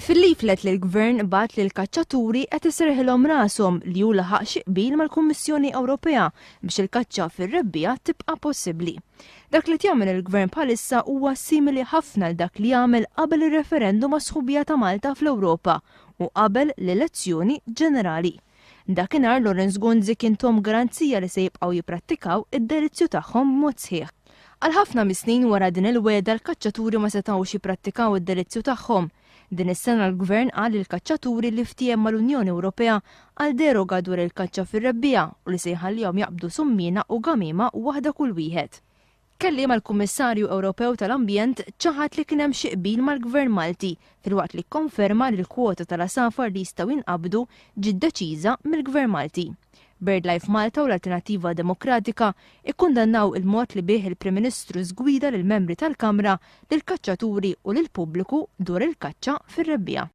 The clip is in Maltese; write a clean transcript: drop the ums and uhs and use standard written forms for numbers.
Fil-leaflet li l-Gvern bagħat lill-kaċċaturi qed iserrħilhom rashom li hu laħaq xi qbil mal-Kummissjoni Ewropea biex il-kaċċa fir-rebbiegħa tibqa' possibbli. Dak li qed jagħmel il-Gvern bħalissa huwa simili ħafna għal dak li għamel qabel ir-referendum għas-sħubija ta' Malta fl-Ewropa u qabel l-elezzjoni ġenerali. Dakinhar Lawrence Gonzi kien thom garanzija li se jibqgħu jipprattikaw id-delizzju tagħhom b'mod sħiħ. Għal ħafna mis-snin wara din il-wegħda l-kaċċaturi ma setgħux jipprattikaw id-delizzju tagħhom. Din is-sena l-Gvern qal lill-kaċċaturi li ftiehem mal-Unjoni Ewropea għal deroga dwar il-kaċċa fir-rebbiegħa u li se jħallihom jaqbdu summiena u gamiema waħda kull wieħed. Kelliem għall-Kummissarju Ewropew tal-Ambjent ċaħad li kien hemm xi qbil mal-Gvern Malti filwaqt li kkonferma li l-kwota tal-għasafar li jistgħu jinqabdu ġiet deċiża mill-Gvern Malti. BirdLife Malta u l-Alternattiva Demokratika ikkundannaw il-mod li bih il-Prim Ministru żgwida lill-membri tal-Kamra, lill-kaċċaturi u lill-pubbliku dwar il-kaċċa fir-rebbiegħa.